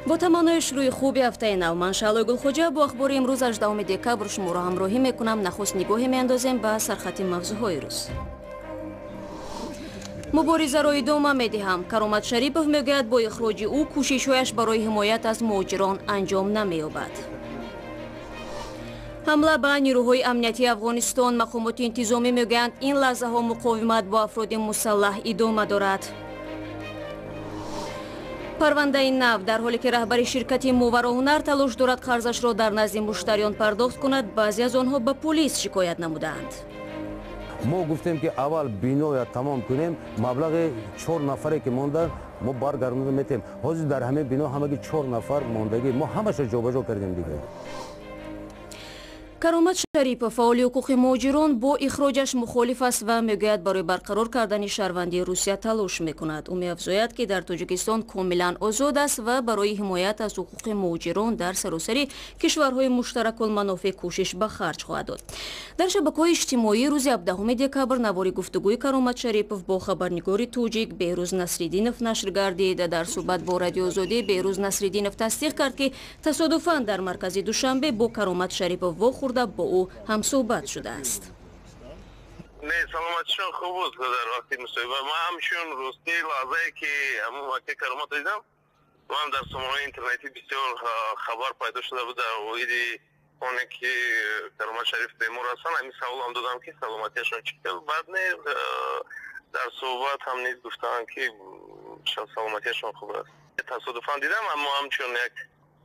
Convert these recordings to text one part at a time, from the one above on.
Бо таманнои шурӯи хуби ҳафтаи нав, ман Шаълои Гулхоҷа бо ахбори имрӯз 18 декабр шуморо ҳамроҳӣ мекунам. Нахуст нигоҳе меандозем ба сархати мавзӯъҳои рӯз. Муборизаро идома медиҳам. Каромат Шарипов мегӯяд, бо ихроҷи ӯ кӯшишҳояш барои ҳимоят аз муҳоҷирон анҷом намеёбад. Ҳамла ба нирӯҳои амниятии Афғонистон. Мақомоти интизомӣ мегӯянд, ин лаҳзаҳо муқовимат бо афроди мусаллаҳ идома дорад. Парвандаи нав. Дар ҳоле ки раҳбари ширкати Мовароҳунар талош дорад қарзашро дар назди муштариён пардохт кунад, баъзе аз онҳо ба полис шикоят намудаанд. Мо гуфтем, ки аввал биноя тамом кунем, маблағи чор нафаре ки монда, мо баргардонда метем. Ҳозир дар ҳамин бино ҳамаги чор нафар мондагӣ, мо ҳамаша ҷобаҷо кардем дигар. Каромат Шарипов, фаъоли ҳуқуқи муҳоҷирон, бо ихроҷаш мухолиф аст ва мегӯяд, барои барқарор кардани шаҳрвандии Русия талош мекунад. Ӯ меафзояд, ки дар Тоҷикистон комилан озод аст ва барои ҳимоят аз ҳуқуқи муҳоҷирон дар саросари кишварҳои муштаракулманофеъ кӯшиш ба харҷ хоҳад дод. Дар шабакаҳои иҷтимоӣ рӯзи 17 декабр навори гуфтугӯи Каромат Шарипов бо хабарнигори тоҷик Беҳрӯз Насриддинов нашр гардид. Дар суҳбат бо Радиоозодӣ Беҳрӯз Насриддинов тасдиқ кард, ки тасодуфан дар маркази Душанбе бо Каромат Шарипов вохӯрда, бо ӯ ҳамсӯҳбат шудааст. Не, саломатишон хуб буд. Дар вақти мусоҳиба ман ҳамчун рости лаҳзае ки ҳамун вақте Каромат дидам, ман дар сомонаи интернетӣ бисёр хабар пайдо шуда буд дар оиди оне ки Каромат Шариф бемор ҳастанд. Ҳамин саволам додам, ки саломатиашон чӣ хел. Баъд не, дар суҳбат ҳам низ гуфтанд, ки саломатиашон хуб аст. Тасодуфан дидам, аммо ҳамчун як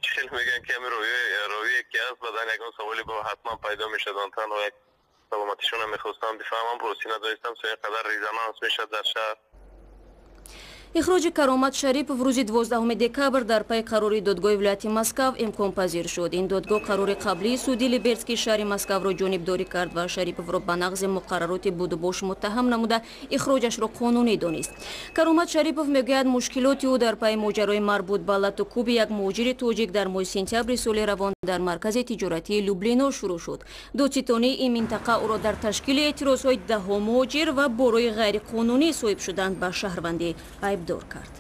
чӣ хел мегӯянд, ки ҳамин ровие ки аст, баъдан ягон саволе бо ҳатман пайдо мешавад. Танҳо як саломатишонро мехостам бифаҳмам. Ростӣ надонистам, со ин қадар резонанс мешавад дар шаҳр. Ихроҷи Каромат Шарипов рӯзи 12 декабр дар пайи қарори додгоҳи вилояти Москав имконпазир шуд. Ин додгоҳ қарори қаблии суди Либертский шаҳри Москавро ҷонибдорӣ кард ва Шариповро ба нақзи муқаррароти будубош муттаҳам намуда, ихроҷашро қонунӣ донист. Каромат Шарипов мегӯяд, мушкилоти ӯ дар пайи моҷарои марбут ба лату кӯби як муҳоҷири тоҷик дар моҳи сентябри соли равон дар маркази тиҷоратии Люблино шурӯъ шуд. Додситонии ин минтақа ӯро дар ташкили эътирозҳои даҳҳо муҳоҷир ва бо роҳи ғайриқонунӣ соҳиб шудан ба шаҳрвандӣ айбдор кард.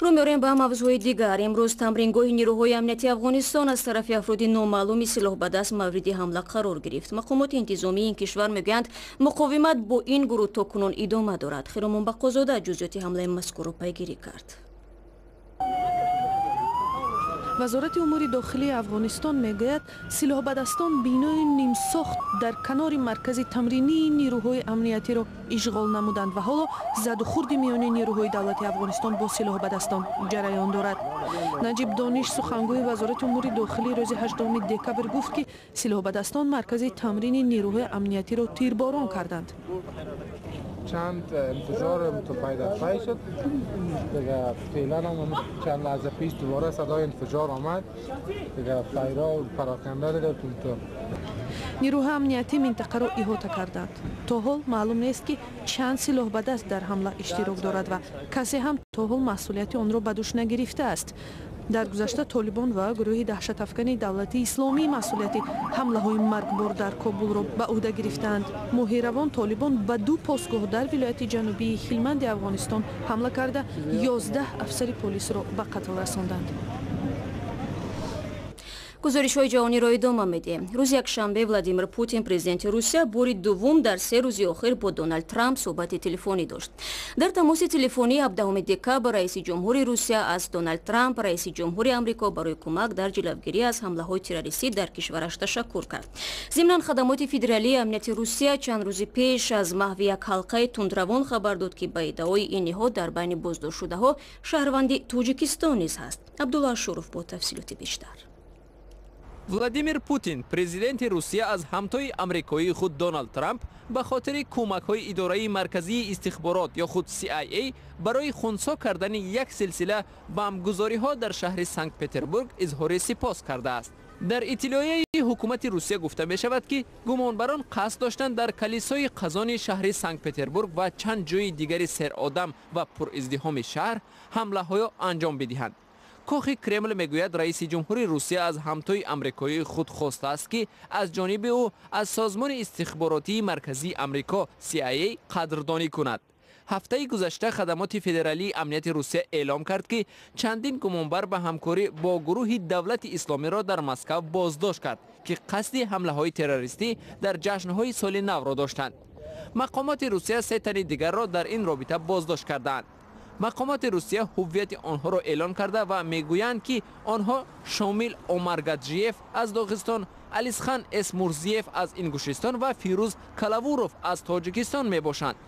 Рӯ меорем ба мавзӯъҳои дигар. Имрӯз тамрингоҳи нирӯҳои амнияти Афғонистон аз тарафи афроди номаълуми силоҳбадаст мавриди ҳамла қарор гирифт. Мақомоти интизомии ин кишвар мегӯянд, муқовимат бо ин гурӯҳ то кунун идома дорад. Хиромон Бақозода ҷузъиёти ҳамлаи мазкурро пайгирӣ кард. Вазорати умури дохилии Афғонистон мегӯяд, силоҳбадастон бинои нимсохт дар канори маркази тамринии нирӯҳои амниятиро ишғол намуданд ва ҳоло задухӯрди миёни нирӯҳои давлати Афғонистон бо силоҳбадастон ҷараён дорад. Наҷиб Дониш, сухангӯи вазорати умури дохилӣ, рӯзи 18 декабр гуфт, ки силоҳбадастон маркази тамрини нирӯҳои амниятиро тирборон карданд. Чанд انفجار پی در پی شد دیگه. فعلا هم چند لحظه پیش دوباره صدای انفجار آمد دیگه، فایرا و پراکنده دیگه تو. Нирӯҳои амниятӣ минтақаро иҳота карданд. То ҳол маълум нест, ки чанд силоҳбадаст дар ҳамла иштирок дорад ва касе ҳам то ҳол масъулияти онро ба дӯш нагирифтааст. Дар гузашта Толибон ва гурӯҳи даҳшатафкани Давлати Исломӣ масъулияти ҳамлаҳои маргбор дар Кобулро ба ӯҳда гирифтаанд. Моҳи равон Толибон ба ду постгоҳ дар вилояти ҷанубии Ҳилманди Афғонистон ҳамла карда, 11 афсари полисро ба қатл расонданд. Гузоришҳои ҷаҳониро идома медиҳем. Рӯзи якшанбе Владимир Путин, президенти Русия, бори дуввум дар 3 рӯзи охир бо Доналд Трамп суҳбати телефонӣ дошт. Дар тамоси телефонии 17 декабр раиси ҷумҳури Русия аз Доналд Трамп, раиси ҷумҳури Амрико, барои кӯмак дар ҷилавгирӣ аз ҳамлаҳои террористӣ дар кишвараш ташаккур кард. Зимнан, хадамоти федералии амнияти Русия чанд рӯзи пеш аз маҳви як ҳалқаи тундравон хабар дод, ки ба иддаои ин ниҳод дар байни боздоштшудаҳо шаҳрванди Тоҷикистон низ ҳаст. Абдулло Ашуров бо тафсилоти бештар. Владимир Путин, президенти Русия, аз ҳамтои амрикоии худ Доналд Трамп ба хотири кӯмакҳои идораи марказии истихборот ё худ CIA барои хунсо кардани як силсила бамбгузориҳо дар шаҳри Санкт Петербург изҳори сипос кардааст. Дар иттилоияи ҳукумати Русия гуфта мешавад, ки гумонбарон қасд доштанд дар калисои Қазони шаҳри Санкт Петербург ва чанд ҷои дигари серодам ва пуриздиҳоми шаҳр ҳамлаҳоё анҷом бидиҳанд. Кохи Кремл мегӯяд, раиси ҷумҳури Русия аз ҳамтои амрикоии худ хостааст, ки аз ҷониби ӯ аз созмони истихборотии марказии Амрико CIA қадрдонӣ кунад. Ҳафтаи гузашта хадамоти федералии амнияти Русия эълом кард, ки чандин гумонбар ба ҳамкорӣ бо гурӯҳи Давлати Исломиро дар Москав боздошт кард, ки қасди ҳамлаҳои террористӣ дар ҷашнҳои соли навро доштанд. Мақомоти Русия се тани дигарро дар ин робита боздошт кардаанд. Мақомоти Русия ҳуввияти онҳоро эълон карда ва мегӯянд, ки онҳо Шомил Омаргаджиев аз Доғистон, Алисхан Эсмурзиев аз Ингушистон ва Фирӯз Калавуров аз Тоҷикистон мебошанд.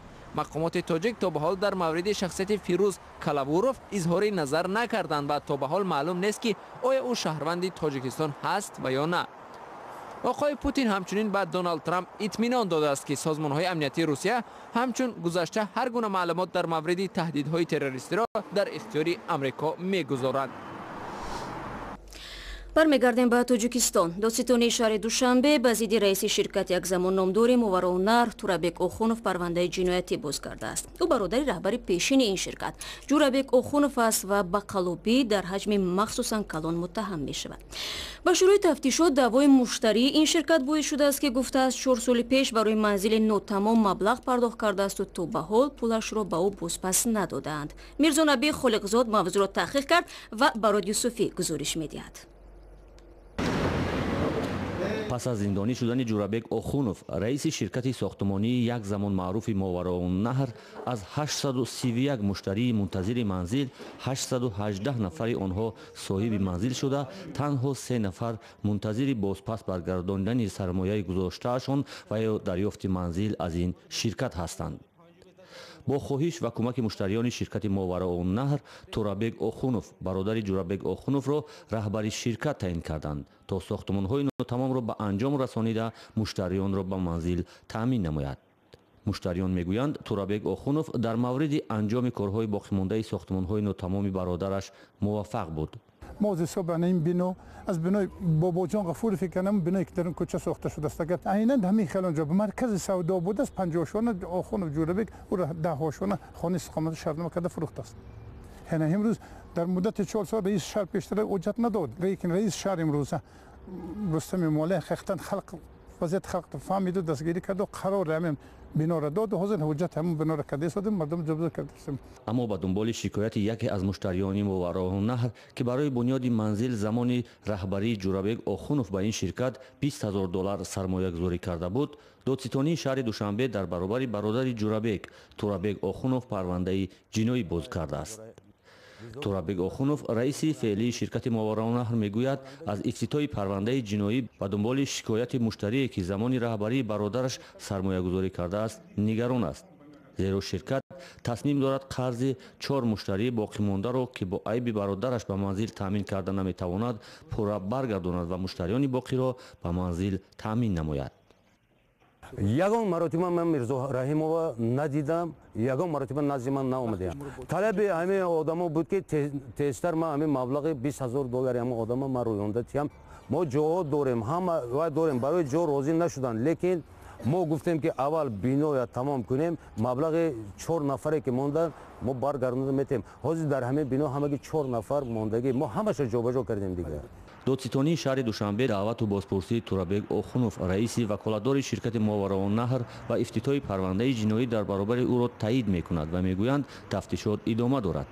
Мақомоти тоҷик то ба ҳол дар мавриди шахсияти Фирӯз Калавуров изҳори назар накарданд ва то ба ҳол маълум нест, ки оё ӯ шаҳрванди Тоҷикистон ҳаст ва ё на. Оқои Путин ҳамчунин ба Доналд Трамп итминон додааст, ки созмонҳои амниятии Русия ҳамчун гузашта ҳар гуна маълумот дар мавриди таҳдидҳои террористиро дар ихтиёри Амрико мегузоранд. Бармегардем ба Тоҷикистон. Додситонии шаҳри Душанбе ба зидди раиси ширкати якзамон номдори Мовароуннаҳр Турабек Охунов парвандаи ҷиноятӣ боз кардааст. Ӯ бародари раҳбари пешини ин ширкат Ҷурабек Охунов аст ва ба қаллобӣ дар ҳаҷми махсусан калон муттаҳам мешавад. Ба шурӯи тафтишот даъвои муштарии ин ширкат боис шудааст, ки гуфтааст, 4 соли пеш барои манзили нотамом маблағ пардохт кардаасту то ба ҳол пулашро ба ӯ бозпас надодаанд. Мирзонаби Холиқзод мавзӯъро таҳқиқ кард ва Барод Юсуфӣ гузориш медиҳад. Пас аз зиндонӣ шудани Ҷурабек Охунов, раиси ширкати сохтмонии як замон маъруфи Мовароуннаҳр, аз 831 муштарии мунтазири манзил 818 нафари онҳо соҳиби манзил шуда, танҳо се нафар мунтазири бозпас баргардонидани сармояи гузоштаашон ва ё дарёфти манзил аз ин ширкат ҳастанд. Бо хоҳиш ва кӯмаки муштариёни ширкати Мовароуннаҳр Турабек Охунов, бародари Ҷурабек Охуновро раҳбари ширкат таъин карданд, то сохтмонҳои нотамомро ба анҷом расонида, муштариёнро ба манзил таъмин намояд. Муштариён мегӯянд, Турабек Охунов дар мавриди анҷоми корҳои боқимондаи сохтмонҳои нотамоми бародараш муваффақ буд. Мо аз ҳисоби ин бино, аз бинои Бобоҷон Ғафуров фикр кардам, биное ки дар ин кӯча сохта шудааст, агар айнан ҳамин хел онҷо ба маркази савдо будааст, 50 ошёна Охунов Ҷурабек ӯро 10 ошёна хонаи истиқомати шартнома карда фурӯхтааст. Яъне имрӯз дар муддати 4 сол раиси шаҳр пештара ҳуҷҷат надод, лекин раиси шаҳр имрӯза Рустами Эмомалӣ ҳақиқатан халқ, вазъияти халқ фаҳмиду дастгирӣ карду қарори ҳамин биноро доду ҳозир ҳуҷҷат ҳамин биноро карда истодем, мардум ҷобаҷо карда. Аммо ба дунболи шикояти яке аз муштариёни Мовароуннаҳр, ки барои бунёди манзил замони раҳбарии Ҷурабек Охунов ба ин ширкат 20 000 доллар сармоягузорӣ карда буд, додситонии шаҳри Душанбе дар баробари бародари Ҷурабек, Турабек Охунов, парвандаи ҷиноӣ боз кардааст. Турабек Охунов, раиси феълии ширкати Мовароуннаҳр, мегӯяд, аз ифтитоҳи парвандаи ҷиноӣ ба дунболи шикояти муштарие, ки замони раҳбарии бародараш сармоягузорӣ кардааст, нигарон аст, зеро ширкат тасмим дорад қарзи чор муштарии боқимондаро, ки бо айби бародараш ба манзил таъмин карда наметавонад, пурра баргардонад ва муштариёни боқиро ба манзил таъмин намояд. Ягон маротиба ман Мирзо Раҳимова надидам, ягон маротиба назди ман наомадаям. Талаби ҳамин одамо буд, ки тезтар ман ҳамин маблағи 20 000 доллари ҳамин одама ман рӯёнда тиям. Мо ҷоҳо дорем, ҳама вай дорем, барои ҷо розӣ нашуданд, лекин мо гуфтем, ки аввал биноя тамом кунем, маблағи чор нафаре ки монданд, мо баргардонда метем. Ҳозир дар ҳамин бино ҳамаги чор нафар мондагӣ, мо ҳамаша ҷобаҷо кардем дигар. Додситонии шаҳри Душанбе даъвату бозпурсии Турабек Охунов, раиси ваколатдори ширкати Мовароуннаҳр, ва ифтитоҳи парвандаи ҷиноӣ дар баробари ӯро таъид мекунад ва мегӯянд, тафтишот идома дорад.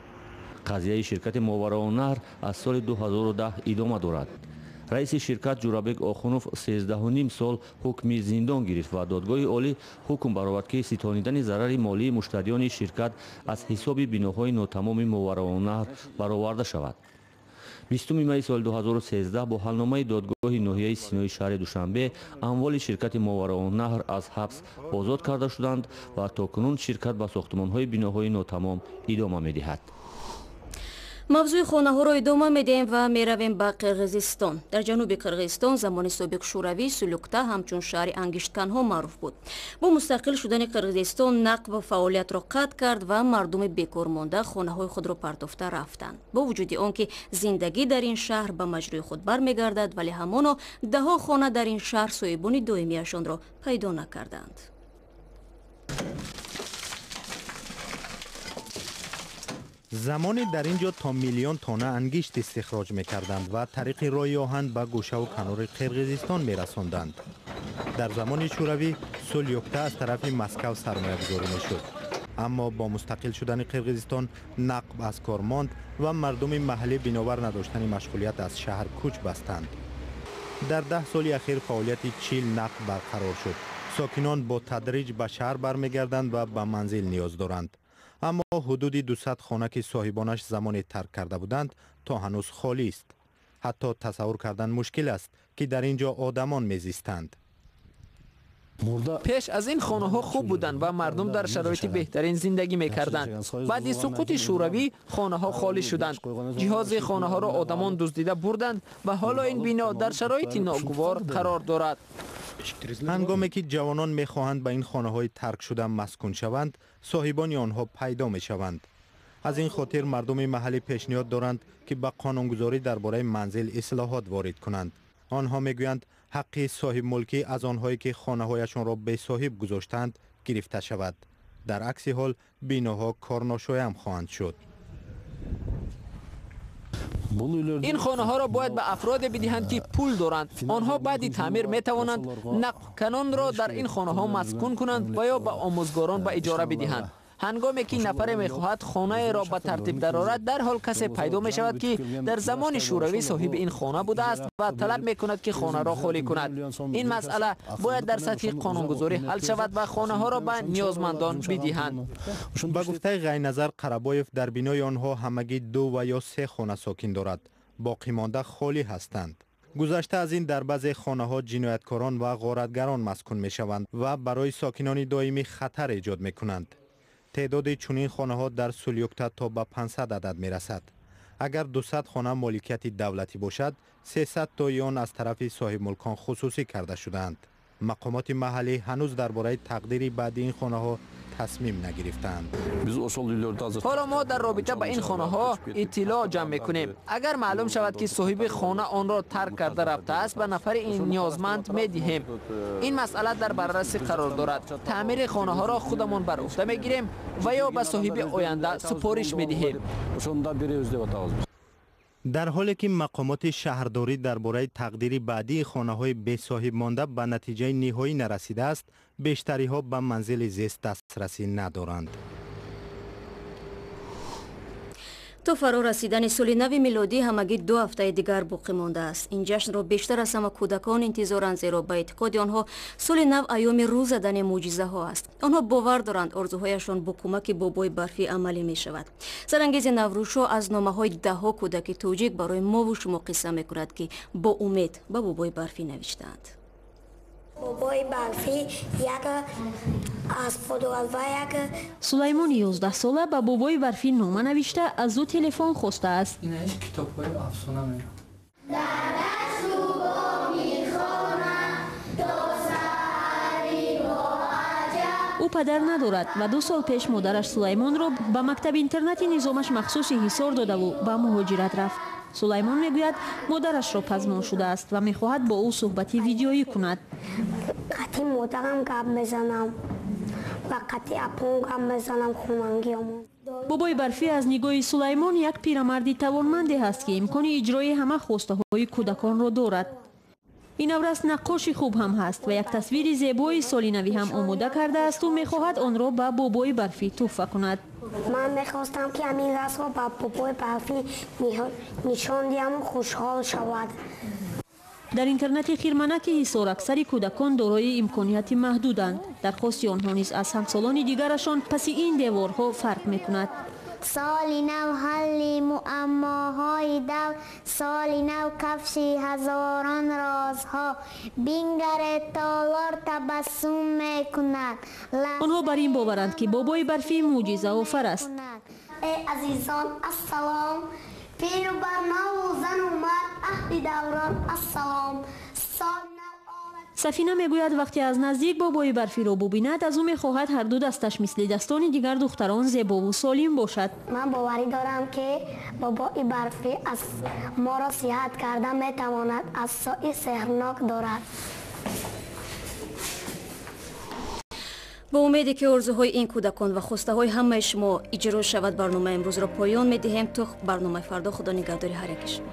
Қазияи ширкати Мовароуннаҳр аз соли 2010 идома дорад. Раиси ширкат Ҷурабек Охунов 13,5 сол ҳукми зиндон гирифт ва Додгоҳи олӣ ҳукм баровард, ки ситонидани зарари молии муштариёни ширкат аз ҳисоби биноҳои нотамоми Мовароуннаҳр бароварда шавад. 20 майи соли 2013 бо ҳалномаи додгоҳи ноҳияи Синои шаҳри Душанбе амволи ширкати Мовароуннаҳр аз ҳабс озод карда шуданд ва то кунун ширкат ба сохтмонҳои биноҳои нотамом идома медиҳад. Мавзӯи хонаҳоро идома медиҳем ва меравем ба Қирғизистон. Дар ҷануби Қирғизистон замони собиқ Шӯравӣ Сулюкта ҳамчун шаҳри ангиштканҳо маъруф буд. Бо мустақил шудани Қирғизистон нақб фаъолиятро қатъ кард ва мардуми бекормонда хонаҳои худро партофта рафтанд. Бо вуҷуди он ки зиндагӣ дар ин шаҳр ба маҷрои худ бармегардад, вале ҳамоно даҳҳо хона дар ин шаҳр соҳибони доимияшонро пайдо накарданд. Замоне дар ин ҷо то миллион тона ангишт истихроҷ мекарданд ва тариқи роҳи оҳан ба гӯшаву канори Қирғизистон мерасонданд. Дар замони Шӯравӣ Сулюкта аз тарафи Москав сармоягузорӣ мешуд. Аммо бо мустақил шудани Қирғизистон нақб аз кор монд ва мардуми маҳаллӣ бинобар надоштани машғулият аз шаҳр кӯч бастанд. Дар 10 соли ахир фаъолияти 40 нақб барқарор шуд. Сокинон бо тадриҷ ба шаҳр бармегарданд ва ба манзил ниёз доранд. Аммо ҳудуди 200 хона ки соҳибонаш замоне тарк карда буданд, то ҳанӯз холист. Ҳатто тасаввур кардан мушкил аст, ки дар ин ҷо одамон мезистанд. Пеш аз ин хонаҳо хуб буданд ва мардум дар шароити беҳтарин зиндагӣ мекарданд. Баъди суқути Шӯравӣ хонаҳо холӣ шуданд. Ҷиҳози хонаҳоро одамон дуздида бурданд ва ҳоло ин бино дар шароити ногувор қарор дорад. Ҳангоме ки ҷавонон мехоҳанд ба ин хонаҳои таркшуда маскун шаванд, соҳибони онҳо пайдо мешаванд. Аз ин хотир мардуми маҳаллӣ пешниҳод доранд, ки ба қонунгузорӣ дар бораи манзил ислоҳот ворид кунанд. Онҳо мегӯянд, ҳаққи соҳибмулкӣ аз онҳое ки хонаҳояшонро бесоҳиб гузоштаанд гирифта шавад. Дар акси ҳол биноҳо корношоям хоҳанд шуд. Ин хонаҳоро бояд ба афроде бидиҳанд, ки пул доранд. Онҳо баъди таъмир метавонанд нақбканонро дар ин хонаҳо маскун кунанд ва ё ба омӯзгорон ба иҷора бидиҳанд. Ҳангоме ки нафаре мехоҳад хонаеро ба тартиб дарорад, дарҳол касе пайдо мешавад, ки дар замони Шӯравӣ соҳиби ин хона будааст ва талаб мекунад, ки хонаро холӣ кунад. Ин масъала бояд дар сатҳи қонунгузорӣ ҳал шавад ва хонаҳоро ба ниёзмандон бидиҳанд. Ба гуфтаи Ғайназар Қарабоев, дар бинои онҳо ҳамагӣ 2 ва ё 3 хона сокин дорад. Боқимонда холӣ ҳастанд. Гузашта аз ин, дар баъзе хонаҳо ҷинояткорон ва ғоратгарон маскун мешаванд ва барои сокинони доимӣ хатар эҷод мекунанд. Теъдоди чунин хонаҳо дар Сулюкта то ба 500 адад мерасад. Агар 200 хона моликияти давлатӣ бошад, 300 тои он аз тарафи соҳибмулкон хусусӣ карда шудаанд. Мақомоти маҳаллӣ ҳанӯз дар бораи тақдири баъди ин хонаҳо тасмим нагирифтаанд. Ҳоло мо дар робита ба ин хонаҳо иттилоъ ҷамъ мекунем. Агар маълум шавад, ки соҳиби хона онро тарк карда рафтааст, ба нафари ин ниёзманд медиҳем. Ин масъала дар баррасӣ қарор дорад. Таъмири хонаҳоро худамон бар уҳда мегирем ва ё ба соҳиби оянда супориш медиҳем. Дар ҳоле ки мақомоти шаҳрдорӣ дар бораи тақдири баъдии хонаҳои бесоҳиб монда ба натиҷаи ниҳоӣ нарасидааст, бештариҳо ба манзили зист дастрасӣ надоранд. То фаро расидани соли нави милодӣ ҳамагӣ 2 ҳафтаи дигар боқӣ мондааст. Ин ҷашнро бештар аз ҳама кӯдакон интизоранд, зеро ба эътиқоди онҳо соли нав айёми рӯз задани мӯъҷизаҳо аст. Онҳо бовар доранд, орзуҳояшон бо кӯмаки бобои барфӣ амалӣ мешавад. Сарангези Наврӯзшо аз номаҳои даҳҳо кӯдаки тоҷик барои мову шумо қисса мекунад, ки бо умед ба бобои барфӣ навиштаанд. Бобои барфӣ як асп дорад ва як. Сулаймони 11сола ба бобои барфӣ нома навишта, аз ӯ телефон хостааст. Ин китобҳои афсона меояд. Ӯ падар надорад ва 2 сол пеш модараш Сулаймонро ба мактаби интернати низомаш махсуси Ҳисор додаву ба муҳоҷират рафт. Сулаймон мегӯяд, модарашро пазмон шудааст ва мехоҳад бо ӯ суҳбати видеоӣ кунад. Қатъи модарам гап мезанам ва қатъи апон гап мезанам, хонангиёмон. Бобои барфӣ аз нигоҳи Сулаймон як пирамарди тавонманде ҳаст, ки имкони иҷрои ҳама хостаҳои кӯдаконро дорад. Ин наврас наққоши хуб ҳам ҳаст ва як тасвири зебои соли навӣ ҳам омода кардаасту мехоҳад онро ба бобои барфӣ тӯҳфа кунад. Ман мехостам, ки ҳамин расмро ба бобои барфӣ нишон диҳаму хушҳол шавад. Дар интернати Хирманаки Ҳисор аксари кӯдакон дорои имконияти маҳдуданд. Дархости онҳо низ аз ҳамсолони дигарашон паси ин деворҳо фарқ мекунад. Соли нав ҳалли муаммоҳои дав, соли нав кафши ҳазорон розҳо, бингаре толор табассум мекунад. Онҳо бар ин боваранд, ки бобои барфӣ мӯъҷизаофар аст. Эй азизон, ассалом, пиру барнову зану мард, аҳли даврон, ассалом. Сафина мегӯяд, вақте аз наздик бобои барфиро бубинад, аз ӯ мехоҳад ҳар ду дасташ мисли дастони дигар духтарон зебову солим бошад. Ман боварӣ дорам, ки бобои барфӣ аз моро сиҳат карда метавонад, асои сеҳрнок дорад. Бо умеде ки орзуҳои ин кӯдакон ва хостаҳои ҳамаи шумо иҷро шавад, барномаи имрӯзро поён медиҳем. То барномаи фардо, худо нигаҳдори ҳар яки шумо.